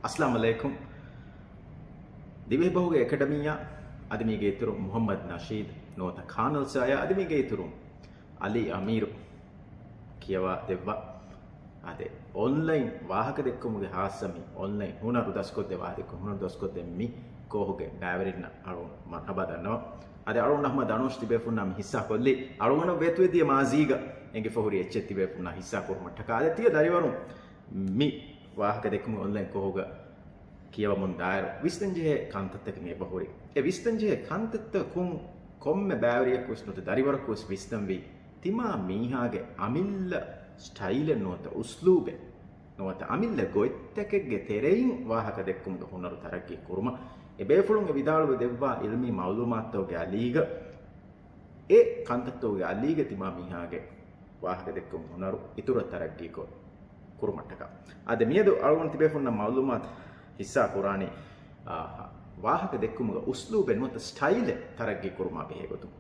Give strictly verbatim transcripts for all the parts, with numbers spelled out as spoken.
އައްސަލާމު ޢަލައިކުމް. ދިވެހިބަހުގެ އެކަޑަމީއާ އަދި މީގެ އިތުރުން މުޙައްމަދު ނަޝީދު ނުވަތަ ކާނަލް ސާޔާ އަދި މީގެ އިތުރުން އަލީ އަމީރު ކިޔަވާ ދެއްވާ. އާދެ، އޮންލައިން ވާހަކަ ދެއްކުމުގެ ހާއްސަ މި އޮންލައިން ހުނަރު ދަސްކޮށްދޭ ވާހަކަ ދެއްކުން ހުނަރު ދަސްކޮށްދޭ މި ކޯހުގެ ބައިވެރިންނަށް އަޅު މަރްޙަބާ ދަންނަވަން. އާދެ، އަޅުގަނޑު އަހްމަދު ދަނޯށް ތިބޭފުންނާ މި ހިއްސާ ކޮށްލީ އަޅުގަނޑަށް ވޭތުވެދިޔަ މާޒީގަ އެނގިފަ ހުރި އެއްޗެއް ތިބޭފުންނާ ހިއްސާ ކުރުމަށްޓަކާ. އާދެ، ތިޔަ ދަރިވަރުން މި ވާހަކަ ދެއްކުމުގެ އޮންލައިން ކޯހުގަ ކިޔަވަމުން ދާއިރު ވިސްނަންޖެހޭ ކަންތައްތަކެއް އެބަހުރި. އެ ވިސްނަންޖެހޭ ކަންތައްތަކުން ކޮންމެ ބައިވެރިޔަކުވެސް ނުވަތަ ދަރިވަރަކުވެސް ވިސްނަންވީ ތިމާ މީހާގެ އަމިއްލަ ސްޓައިލެއް ނުވަތަ އުސްލޫބެއް ނުވަތަ އަމިއްލަ ގޮތްތަކެއްގެ ތެރެއިން ވާހަކަ ދެއްކުމުގެ ހުނަރު ތަރައްގީ ކުރުމަށް އެބޭފުޅުން އެ ވިދާޅުވެ ދެއްވާ އިލްމީ މައުލޫމާތުތަކުގެ އަލީގަ އެ ކަންތައްތަކުގެ އަލީގަ ތިމާ މީހާގެ ވާހަކަ ދެއްކުމުގެ ހުނަރު އިތުރަށް ތަރައްގީކޮށް ކުރުމަށްޓަކާ. އާދެ، މިއަދު އަޅުގަނޑު ތިބޭފުންނަށް މައުލޫމާތު ހިއްސާ ކުރާނީ، އާ، ވާހަކަ ދެއްކުމުގެ އުސްލޫބެއް ނުވަތަ ސްޓައިލެއް ތަރައްގީ ކުރުމާ ބެހޭ ގޮތުން.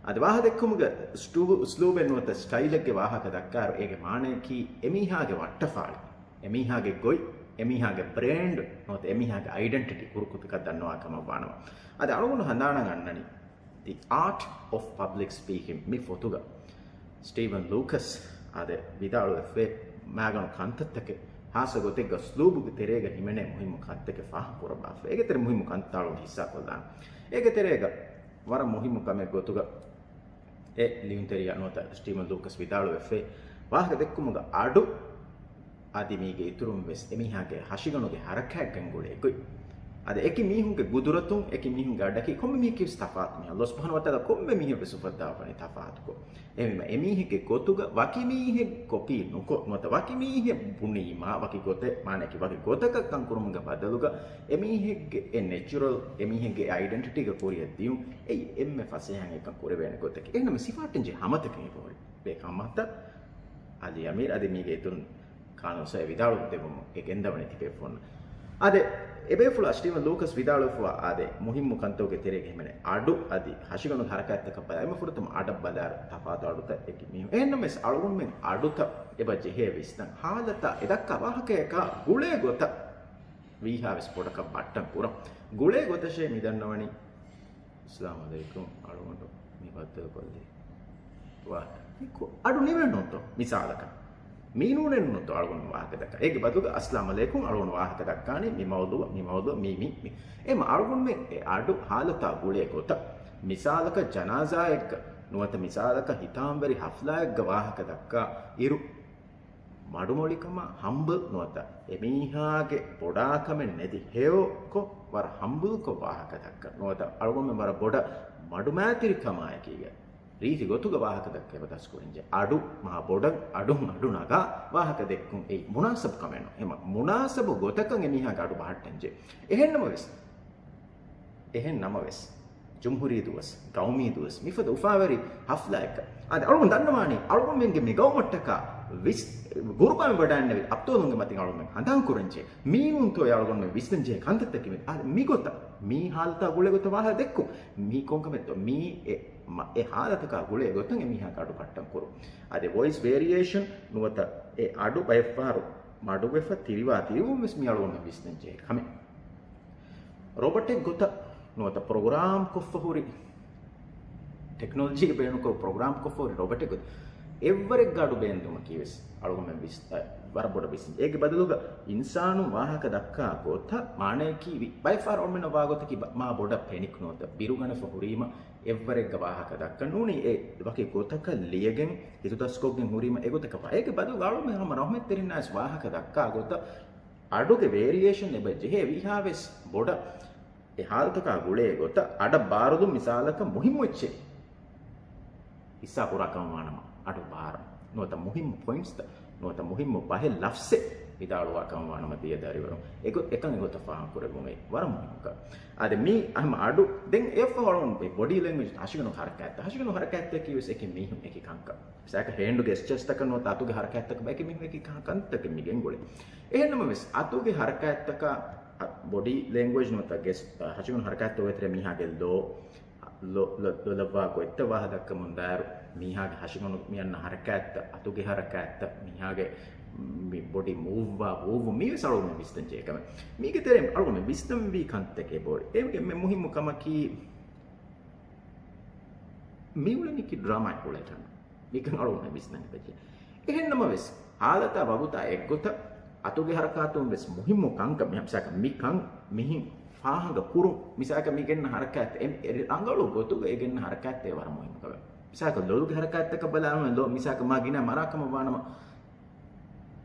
އަދި ވާހަކަ ދެއްކުމުގެ ސްޓޫ-، އުސްލޫބެއް ނުވަތަ ސްޓައިލެއްގެ ވާހަކަ ދައްކާއިރު އޭގެ މާނަޔަކީ އެމީހާގެ ވައްޓަފާޅި، އެމީހާގެ ގޮތް، އެމީހާގެ ބްރޭންޑް ނުވަތަ އެމީހާގެ އައިޑެންޓިޓީ ކުރުކުތަކަށް ދަންނަވާ ކަމަށް ވާނަމަ. އަދި އަޅުގަނޑު ހަނދާނަށް އަންނަނީ ދި އާޓް އޮފް ޕަބްލިކް ސްޕީކިން މި ފޮތުގަ ސްޓީވަން ލޫކަސް އާދެ ވިދާޅުވެފައި މާގަނޑު ކަންތައްތަކެއް ހާއްސަ ގޮތެއްގަ ސްލޫބުގެ ތެރޭގަ ހިމެނޭ މުހިއްމު ކަންތަކެއް ފާހަގަކުރައްވާފަ. އޭގެ ތެރޭ މުހިއްމު ކަންތައް އަޅުގަނޑު ހިއްސާކޮށްލާނަ. އޭގެ ތެރޭގަ ވަރަށް މުހިއްމު ކަމެއް ގޮތުގަ އެ ލިޔުންތެރިޔާ ނުވަތަ ސްޓީވަން ލޫކަސް ވިދާޅުވެފައި ވާހަކަ ދެއްކުމުގަ އަޑު އަދި މީގެ އިތުރުން ވެސް އެމީހާގެ ހަށިގަނޑުގެ ހަރަކާތްގަން ގުޅޭ ގޮތް. އަދި އެކި މީހުންގެ ގުދުރަތުން އެކި މީހުންގެ އަޑަކީ ކޮންމެ މީހަކީވެސް ތަފާތު މީހާ. ﷲ ސުބްޙާނަހޫ ވަތަޢާލާ ކޮންމެ މީހެއް ވެސް އުފައްދާފަނީ ތަފާތުކޮށް. އެހެންވީމަ އެމީހެއްގެ ގޮތުގަ ވަކި މީހެއް ކޮޕީ ނުކޮށް، ނުވަތަ ވަކި މީހެއް ބުނީމާ، ވަކި ގޮތެއް، މާނައަކީ ވަކި ގޮތަކަށް ކަން ކުރުމުގެ ބަދަލުގަ އެމީހެއްގެ އެ ނެޗުރަލް، އެމީހެއްގެ އައިޑެންޓިޓީގަ ކުރިއަށް ދިޔުން، އެއީ އެންމެ ފަސޭހައިން އެކަން ކުރެވޭނެ ގޮތަކީ. އެހެންނަމަ ސިފައަށްޓަންޖެހޭ ހަމަތަކެއް އެބަހުރި. ބޭކަން ހަމަތައް އަލީ އަމީރު އަދި މީގެ އިތުރުން ކާނަލް ސާޔާ ވިދާޅުވެ ދެއްވަމުން އެ ގެންދަވަނީ ތިބޭފުޅުންނަށް. އާދެ، އެބޭފުޅާ ސްޓީވަން ލޫކަސް ވިދާޅުވެފައިވާ އާދެ، މުހިއްމު ކަންތަކުގެ ތެރޭގަ ހިމެނޭ އަޑު އަދި ހަށިގަނޑު ހަރަކާތްތަކަށް ބަލާ، އެންމެ ފުރަތަމަ އަޑަށް ބަލާއިރު ތަފާތު އަޑުތައް އެކި މީހުން. އެހެންނަމަވެސް އަޅުގަނޑުމެން އަޑުތައް އެބަ ޖެހޭ ވިސްނަން ހާލަތާ އެ ދައްކާ ވާހަކަޔަކާ ގުޅޭ ގޮތަށް ވީހާވެސް ބޮޑަކަށް ބައްޓަން ކުރަން. ގުޅޭ ގޮތަށޭ މި ދަންނަވަނީ. އައްސަލާމު ޢަލައިކުމް. އަޅުގަނޑު މި ބައްދަލުކޮށްލީ. ވާ. މި ކޮ-، އަޑު ނިމެންނުތޯ މިސާލަކަށް؟ މީނޫނެއް ނުތޯ އަޅުގަނޑު ވާހަކަ ދައްކާ. އޭގެ ބަދުގަ އައްސަލާމު ޢަލައިކުމް އަޅުގަނޑު ވާހަކަ ދައްކާނީ މި މައުޟޫޢަށް، މި މައުޟޫޢަށް، މީ، މީ، މީ. އެމަ އަޅުގަނޑުމެން އެ އަޑު ހާލަތާ ގުޅޭ ގޮތަށް. މިސާލަކަށް ޖަނާޒާއެއްގަ ނުވަތަ މިސާލަކަށް ހިތާމަވެރި ހަފްލާއެއްގަ ވާހަކަ ދައްކާ އިރު، މަޑުމޮޅިކަމާ ހަމްބަލް ނުވަތަ އެމީހާގެ ބޮޑާކަމެއް ނެތި ހެޔޮކޮށް ވަރަށް ހަމްބަލްކޮށް ވާހަކަ ދައްކަން ނުވަތަ އަޅުގަނޑުމެން ވަރަށް ބޮޑަށް މަޑުމައިތިރިކަމާއެކީގަ ރީތި ގޮތުގަ ވާހަކަ ދައްކަން އެބަ ދަސްކުރަންޖެ. އަޑު މާ ބޮޑަށް އަޑުން އަޑު ނަގާ ވާހަކަ ދެއްކުން އެއީ މުނާސަބު ކަމެއް ނޫން. އެމަ މުނާސަބު ގޮތަކަށް އެމީހާގެ އަޑު ބަހައްޓަންޖެ. އެހެންނަމަވެސް، އެހެން ނަމަވެސް، ޖުމްހޫރީ ދުވަސް، ގައުމީ ދުވަސް، މިފަދަ އުފާވެރި ހަފްލާއެއްގަ، އާދެ، އަޅުގަނޑު ދަންނަވާނީ، އަޅުގަނޑުމެންގެ މި ގައުމަށްޓަކާ ވިސް-، ގުރުބާން ވަޑައިންނެވި އަބްޠާލުންގެ މަތިން އަޅުގަނޑުމެން ހަނދާން ކުރަންޖެ. މީނޫންތޯ އަޅުގަނޑުމެން ވިސްނަންޖެހޭ ކަންތައްތަކެއް މި، އާދެ، މިގޮތަށް، މީ ހާލަތާ ގުޅޭ ގޮތަށް ވާހަކަ ދެއްކުން. މީ ކޮންކަމެއްތޯ؟ މީ އެ، މަ-، އެ ހާލަތަކާ ގުޅޭ ގޮތަށް އެމީހާގެ އަޑު ބަހައްޓަން ކުރުން. އާދެ، ވޮއިސް ވޭރިއޭޝަން ނުވަތަ އެ އަޑު ބައެއްފަހަރު މަޑުވެފަ ތިރިވާ ތިރިވުން ވެސް މި އަޅުގަނޑުމެން ވިސްނަންޖެހޭ ކަމެއް. ރޮބޮޓެއް ގޮތަށް ނުވަތަ ޕްރޮގްރާމް ކޮށްފަ ހުރި، ޓެކްނޮލޮޖީގެ ބޭނުންކޮށް ޕްރޮގްރާމް ކޮށްފަ ހުރި ރޮބޮޓެއް ގޮތަށް އެއްވަރެއްގެ އަޑު ބޭނުންވުމަކީ ވެސް އަޅުގަނޑުމެން ވިސް-، އަ، ވަރަށް ބޮޑަށް ވިސްން. އޭގެ ބަދަލުގަ އިންސާނުން ވާހަކަ ދައްކާ ގޮތަށް މާނަޔަކީ ވި-، ބައެއްފަހަރު އަޅުގަނޑުމެންނަށް ވާ ގޮތަކީ ބަ-، މާ ބޮޑަށް ޕެނިކް ނުވަތަ ބިރުގަނެފަ ހުރީމަ އެއްވަރެއްގަ ވާހަކަ ދައްކަން ނޫނީ އެ ވަކި ގޮތަކަށް ލިޔެގެން ހިތުދަސްކޮށްގެން ހުރީމަ އެގޮތަކަށް ވާ. އޭގެ ބަދަލުގަ އަޅުގަނޑުމެން ހަމަ ރަހުމަތްތެރިންނާވެސް ވާހަކަ ދައްކާ ގޮތަށް އަޑުގެ ވޭރިއޭޝަން އެބަ ޖެހޭ ވީހާވެސް ބޮޑަށް އެ ހާލަތަކާ ގުޅޭ ގޮތަށް އަޑަށް ބާރުލުން މިސާލަކަށް މުހިއްމު އެއްޗެއް ހިއްސާ ކުރާ ކަމަށް ވާނަމަ އަޑު ބާރަން ނުވަތަ މުހިއްމު ޕޮއިންޓްސްތައް ނުވަތަ މުހިއްމު ބަހެއް ލަފްޒެއް ވިދާޅުވާ ކަމަށް ވާނަމަ ދިޔަ ދަރިވަރުން އެގޮ-، އެކަން އެގޮތަށް ފާހަގަ ކުރެއްވުމެއް ވަރަށް މުހިއްމު ކަން. އާދެ މީ އަހަމަ އަޑު ދެން އެއަށްފަހު އަޅުގަނޑު ބޮޑީ ލެންގްވޭޖް ހަށިގަނޑު ހަރަކާތްތައް ހަށިގަނޑު ހަރަކާތްތަކީ ވެސް އެކި މީހުން އެކި ކަންކަން. ސާކަ ހޭންޑު ގެސްޗާސްތަކަށް ނުވަތަ އަތުގެ ހަރަކާތްތަކަށް ބައެކި މީހުން އެކި ކަ-، ކަންތަކެއް މި ގެންގުޅޭ. އެހެންނަމަވެސް، އަތުގެ ހަރަކާތްތަކާ، އަ، ބޮޑީ ލެންގްވޭޖް ނުވަތަ ގެސް-، އަ، ހަށިގަނޑު ހަރަކާތްތައް އޮވޭތެރޭ މީހާގެ ލޯ، ލޮ-، ލޮލަށްވާ ގޮތްތައް ވާހަކަ ދައްކަމުން ދާއިރު، މީހާގެ ހަށިގަނޑު މި އަންނަ ހަރަކާތްތައް، އަތުގެ ހަރަކާތްތައް، މީހާގެ މި ބޮޑީ މޫވްވާ ވޫވު މީވެސް އަޅުގަނޑު ވިސްނަން ޖެހޭ ކަމެއް. މީގެ ތެރެއިން އަޅުގަނޑު ވިސްނަންވީ ކަންތަކެއް ބޯ. އޭގެ މުހިއްމު ކަމަކީ، މިއުޅެނީކީ ޑްރާމާއެއް ކުޅޭ ތަން. މިކަން އަޅުގަނޑު ވިސްނަން އެބަޖެހޭ. އެހެންނަމަވެސް، ހާލަތާ ވަގުތާ އެއްގޮތަށް އަތުގެ ހަރަކާތުން ވެސް މުހިއްމު ކަންކަން މި ހަމަ މިކަން މިހިން ފާހަގަ ކުރުން. މިސާލަކަށް މި ގެންނަ ހަރަކާތް އެ، އެ ރަނގަޅު ގޮތުގަ އެ ގެންނަ ހަރަކާތްތޭ ވަރަށް މުހިއްމު ކަމެއް. މިސާލަކަށް ލޮލުގެ ހަރަކާތްތަކަށް ބަލާނަމަ ލޮ، މިސާލަކަށް މާ ގިނަ މަރާ ކަމަށް ވާނަމަ،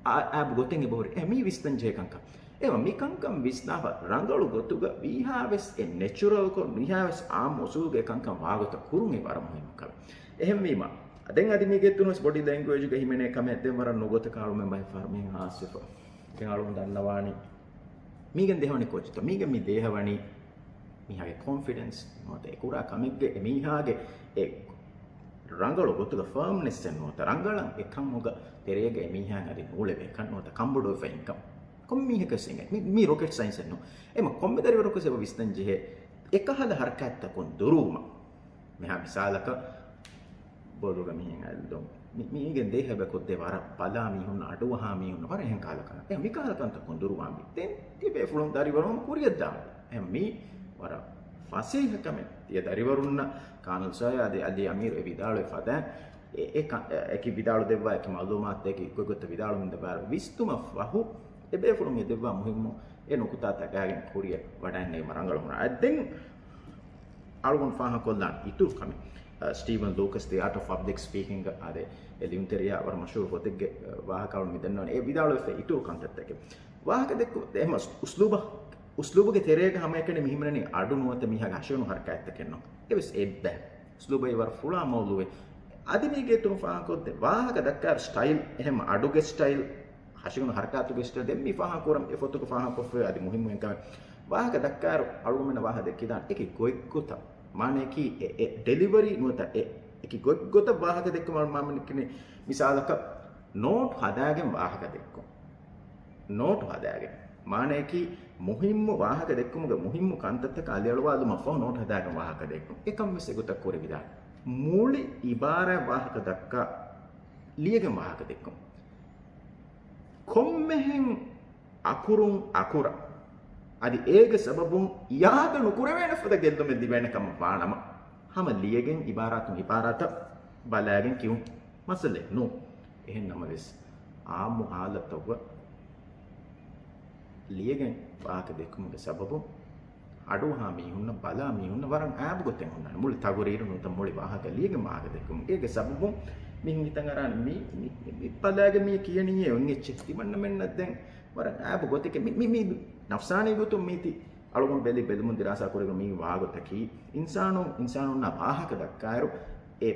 އާ، އާބު ގޮތެއް އެބަހުރި. އެ މީ ވިސްނަން ޖެހޭ ކަންކަން. އެވަ މި ކަންކަން ވިސްނާފަ ރަނގަޅު ގޮތުގަ ވީހާވެސް އެ ނެޗުރަލްކޮށް، ވީހާވެސް އާއްމު އުސޫލުގެ ކަންކަން ވާގޮތަށް ކުރުން އެ ވަރަށް މުހިއްމު ކަމެއް. އެހެންވީމަ، ދެން އަދި މީގެ އިތުރުންވެސް ބޮޑީ ލެންގުއޭޖުގަ ހިމެނޭ ކަމެއް ދެން ވަރަށް ނުގޮތަކަށް އަޅުމެން ބައެއް ފަހަރު މިހެން ހާސްވެފަ. ދެން އަޅުން ދަންނަވާނީ މީގެން ދޭހަވަނީ ކޯޗެއްތޯ؟ މީގެން މި ދޭހަވަނީ މީހާގެ ކޮންފިޑެންސް ނުވަތަ އެ ކުރާ ކަމެއްގެ އެ މީހާގެ އެ ރަނގަޅު ގޮތުގަ ފާމްނެސްއެއް ނުވަތަ ރަނގަޅަށް އެ ކަމުގަ ތެރޭގަ އެ މީހާއަށް އަދި ނޫޅެވޭކަން ނުވަތަ ކަނބޮޑުވެފައިންކަން. ކޮން މީހަކަސް އެނގޭ. މި، މީ ރޮކެޓް ސައިންސެއް ނޫން. އެމަ ކޮންމެ ދަރިވަރަކުސް އެބަ ވިސްނަން ޖެހޭ އެކަހަލަ ހަރަކާތްތަކުން ދުރުވުމަށް. މިހާ މިސާލަކަށް ބޮލުގަ މިހެން އައިލު މި، މީގެން ދޭހަވެ ކޮށްދޭ ވަރަށް ބަލާ މީހުން، އަޑުއަހާ މީހުން، ވަރަށް އެހެން ކަހަލަ ކަން. އެ މިކަހަލަ ކަންތަކުން ދުރުވާންވީ. ދެން ތިބޭފުޅުން ދަރިވަރުން ކުރިއަށްދާންވީ. އެ މީ ވަރަށް ފަސޭހަ ކަމެއް. ތިޔަ ދަރިވަރުންނަށް ކާނުލް ސާޔާ އަދި އަލީ އަމީރު އެ ވިދާޅުވި ފަދައިން އެ، އެ ކަ-، އެ، އެކި ވިދާޅު ދެއްވާ އެކި މައުލޫމާތު އެކި ގޮތްގޮތަށް ވިދާޅުވިން ދެއްވާ ވިސްނުމަށް ފަހު އެ ބޭފުޅުން އެ ދެއްވާ މުހިއްމު އެ ނުކުތާ ތަކާގެން ކުރިއަށް ވަޑައިންނެވި ރަނގަޅު ހުންނާ. އަދި ދެން އަޅުގަނޑު ފާހަގަކޮށްލާން އިތުރު ކަމެއް. އަ، ސްޓީވަން ލޫކަސް ދި އާޓް އޮފް ޕަބްލިކް ސްޕީކިންގ އާދެ، އެ ލިޔުންތެރިޔާ ވަރަށް މަޝްހޫރު ގޮތެއްގެ، އަ، ވާހަކަ އަޅު މި ދަންނަވަނީ. އެ ވިދާޅުވެފަ އިތުރު ކަންތައްތަކެއް. ވާހަކަ ދެއްކު، އެހެމަ އުސްލޫބަ، އުސްލޫބުގެ ތެރޭގަ ހަމައެކަނި މި ހިމެނެނީ އަޑު ނުވަތަ މީހާގެ ހަށިގަނޑު ހަރަކާތްތަކެއް ނޫން. އެވެސް އެއްބަ. އުސްލޫބައީ ވަރަށް ފުޅާ މައުޟޫއެއް. އަދި މީގެ އިތުރުން ފާހަގަކޮށްދޭ ވާހަކަ ދައްކާއިރު ސްޓައިލް، އެހެމަ އަޑުގެ ސްޓައިލް، ހަށިގަނޑު ހަރަކާތުގެ ސްޓައިލް ދެން މި ފާހަގަކުރަން އެ ފޮތުގަ ފާހަގަކޮށްފައި އަދި މުހިއްމު އެއްކަމެއް. ވާހަކަ ދައްކާއިރު އަޅުގަނޑުމެންނަށް ވާހަކަ ދެއްކިދާނެ އެކި ގޮތްގޮތަށް. މާނަޔަކީ އެ، އެ ޑެލިވަރީ ނުވަތަ އެ، އެކި ގޮތްގޮތަށް ވާހަކަ ދެއްކުމަށް މާމަނިކިނި މިސާލަކަށް ނޯޓް ހަދާގެން ވާހަކަ ދެއްކުން. ނޯޓު ހަދާގެން. މާނަޔަކީ، މުހިއްމު ވާހަކަ ދެއްކުމުގެ މުހިއްމު ކަންތައްތަކަށް އަލިއަޅުވާލުމަށްފަހު ނޯޓު ހަދާގެން ވާހަކަ ދެއްކުން. އެކަން ވެސް އެގޮތަށް ކުރެވިދާނެ. މުޅި އިބާރާތް ވާހަކަ ދައްކާ ލިޔެގެން ވާހަކަ ދެއްކުން. ކޮންމެހެން އަކުރުން އަކުރަށް އަދި އޭގެ ސަބަބުން އިއާދަ ނުކުރެވޭނެ ފަދަ ގެއްލުމެއް ލިބޭނެ ކަމަށް ވާނަމަ، ހަމަ ލިޔެގެން އިބާރާތުން އިބާރާތަށް ބަލާގެން ކިޔުން މައްސަލައެއް ނޫން. އެހެން ނަމަވެސް، އާއްމު ހާލަތަށް ލިޔެގެން ވާހަކަ ދެއްކުމުގެ ސަބަބުން އަޑުއަހާ މީހުންނަށް، ބަލާ މީހުންނަށް ވަރަށް އާބު ގޮތެއް ހުންނާނެ. މުޅި ތަގުރީރު ނުވަތަ މުޅި ވާހަކަ ލިޔެގެން ވާހަކަ ދެއްކުމުގެ ސަބަބުން މީހުން ހިތަށް އަރާނެ މި، މި، މި ބަލާގެ މީ ކިޔަނީ އެ އޮތް އެއްޗެއް. ތިމަންނަމެންނަށް ދެން ވަރަށް އާބު ގޮތެކެއް. މި، މި، މި ނަފްސާނީ ގޮތުން މީތި އަޅުގަނޑު ބެލި ބެލުމުން ދިރާސާ ކުރެވި މީ ވާގޮތަކީ، އިންސާނު، އިންސާނުންނާ ވާހަކަ ދައްކާއިރު، އެ،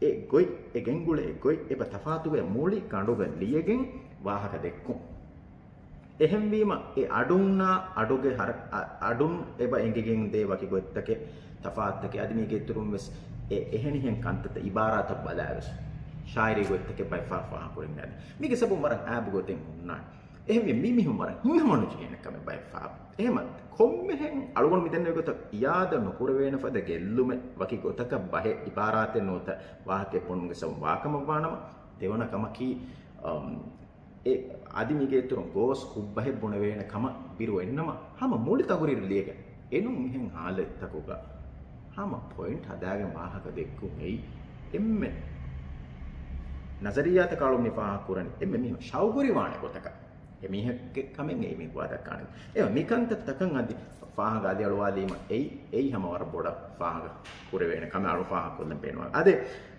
އެ ގޮތް، އެ ގެންގުޅޭ ގޮތް އެބަ ތަފާތުވޭ މުޅި ގަނޑުގަ ލިޔެގެން ވާހަކަ ދެއްކުން. އެހެންވީމަ، އެ އަޑުންނާ އަޑުގެ ހަރ-، އަ-، އަޑުން އެބަ އެނގިގެން ދޭ ވަކި ގޮތްތަކެއް، ތަފާތުތަކެއް، އަދި މީގެ އިތުރުން ވެސް އެ އެހެނިހެން ކަންތައްތައް އިބާރާތަށް ބަލާވެސް، ޝާއިރީ ގޮތްތަކެއް ބައެއް ފަހަރު ފާހަގަ ކުރެވިދާނެ. މީގެ ސަބަބުން ވަރަށް އާބު ގޮތެއް ހުންނާނެ. އެހެންވެ، މި މީހުން ވަރަށް ހިތްހަމަނުޖެހޭނެ ކަމެއް ބައެއް ފަހަރު. އެހެމަ، ކޮންމެހެން އަޅުގަނޑު މިދެންނެވި ގޮތަށް އިއާދަ ނުކުރެވޭނެ ފަދަ ގެއްލުމެއް ވަކި ގޮތަކަށް ބަހެއް އިބާރާތެއް ނުވަތަ ވާހަކައެއް ބުނުމުގެ ސަބަބުން ވާކަމަށް ވާނަމަ، ދެވަނަ ކަމަކީ، އަމް، އެ އަދި މީގެ އިތުރުން ގޯސް ކުށްބަހެއް ބުނެވޭނެ ކަމަށް ބިރު އެންނަމަ، ހަމަ މުޅި ތަގުރީރު ލިޔެގެން އެނޫން މިހެން ހާލަތްތަކުގަ ހަމަ ޕޮއިންޓް ހަދާގެން ވާހަކަ ދެއްކުން އެއީ އެންމެ ނަޒަރިއްޔާތަކާ އަޅު މި ފާހަގަ ކުރަނީ އެންމެ މީހުން ޝައުގުވެރިވާނެ ގޮތަކަށް. އެ މީހެއްގެ ކަމެއް އެއީ މި ގޮތަށް ދައްކާނެ. އެ މި ކަންތައް ތަކަށް އަދި ފާހަގަ އަލިއަޅުވާލީމަ އެއީ، އެއީ ހަމަ ވަރަށް ބޮޑަށް ފާހަގަ ކުރެވޭނެ ކަމެއް އަޅު ފާހަގަ ކޮށްލަން ބޭނުން. އާދެ،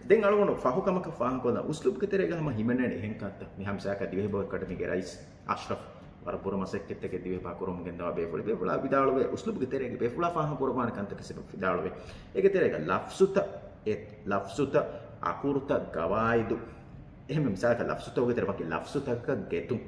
ދެން އަޅުގަނޑު ފަހު ކަމަކަށް ފާހަގަ ކޮށްލަން. އުސްލޫބުގެ ތެރޭގަ ހަމަ ހިމެނޭނެ އެހެން ކަންތައް. މި ހަމަ މިސާލަކަށް ދިވެހި ބަހު އެކަޑަމީގެ ރައީސް އަޝްރަފް ވަރަށް ބުރަ މަސައްކަތްތަކެއް ދިވެހި ބަހަށް ކުރަމުން ގެންދަވާ ބޭފުޅެއް. ބޭފުޅާ ވިދާޅުވޭ، އުސްލޫބުގެ ތެރޭގަ ބޭފުޅާ ފާހަގަ ކުރައްވާނެ ކަންތަކެއް ވެސް ވިދާޅުވޭ. އޭގެ ތެރޭގަ ލަފްޒުތައް، އެ ލަފްޒުތައް، އަކުރުތައް، ގަވާއިދު، އެހެން މިސާލަކަށް ލަފްޒުތަކުގެ ތެރޭ ވަކި ލަފްޒުތަކަކަށް ގެތުން.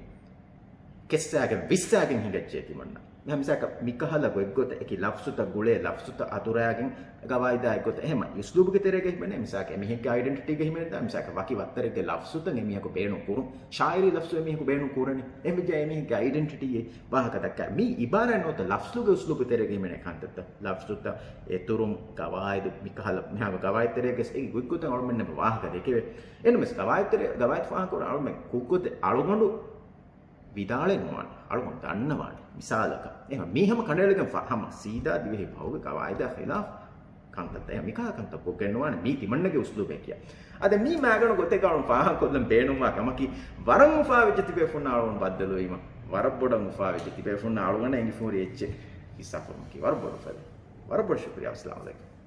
ކެއްސާގެން ވިއްސާގެން ހިނގައްޖެ ތިމަންނަ. މިސާލަކަށް މިކަހަލަ ގޮތްގޮތަށް އެކި ލަފްޒުތައް ގުޅޭ ލަފްޒުތައް އަތުރާގެން ގަވާއިދާ އެއްގޮތަށް އެހެމަ އުސްލޫބުގެ ތެރޭގަ ހިމެނޭ. މިސާލަކަށް އެމީހެއްގެ އައިޑެންޓިޓީގަ ހިމެނޭ. މިސާލަކަށް ވަކި ވައްތަރެއްގެ ލަފްޒުތައް އެމީހަކު ބޭނުން ކުރުން، ޝާއިރީ ލަފްޒު އެމީހަކު ބޭނުން ކުރަނީ. އެހެންވެއްޖެ އެމީހެއްގެ އައިޑެންޓިޓީއެއް ވާހަކަ ދައްކާ. މީ އިބާރާތް ނުވަތަ ލަފްޒުގެ އުސްލޫބު ތެރޭގަ ހިމެނޭ ކަންތައްތައް. ލަފްޒުތައް، އެތުރުން، ގަވާއިދު، މިކަހަލަ މިހާ ގަވާއިދު ތެރޭގަސް އެ ގޮތްގޮތަށް އަޅުމެންނަށް ވާހަކަ ދެކެވޭ. އެންމެސް ގަވާއިދު ތެރޭ، ގަވާއިދު ފާހަގަކުރަން އަޅުމެން ކުށްގޮތެއް އަޅުގަނޑު ވިދާޅެއް ނުވާނެ. އަޅުގަނޑު ދަންނަވާނެ. މިސާލަކަށް، އެހެން މީ ހަމަ ކަނޑައެޅިގެން ފަ-، ހަމަ ސީދާ ދިވެހި ބަހުގެ ގަވާއިދާ ޚިލާފް ކަންތައްތައް. އެހެން މިކަހަލަ ކަންތައް ކޮށްގެން ނުވާނެ. މީ ތިމަންނަގެ އުސްލޫބެއް ކިޔާ. އަދި މީ މާގަނޑު ގޮތެއްގަ އަޅުން ފާހަގަކޮށްލަން ބޭނުންވާ ކަމަކީ، ވަރަށް އުފާވެއްޖެ ތިބޭފުންނާ އަޅުން ބައްދަލުވީމަ. ވަރަށް ބޮޑަށް އުފާވެއްޖެ ތިބޭފުންނާ އަޅުގަނޑަށް އެނގިފަހުރި އެއްޗެއް ހިއްސާކުރުމަކީ. ވަރަށް ބޮޑު އުފަލެއް. ވަރަށް ބޮޑަށް ޝުކުރިއްޔާ. އައްސަލާމު ޢަލައިކުމް.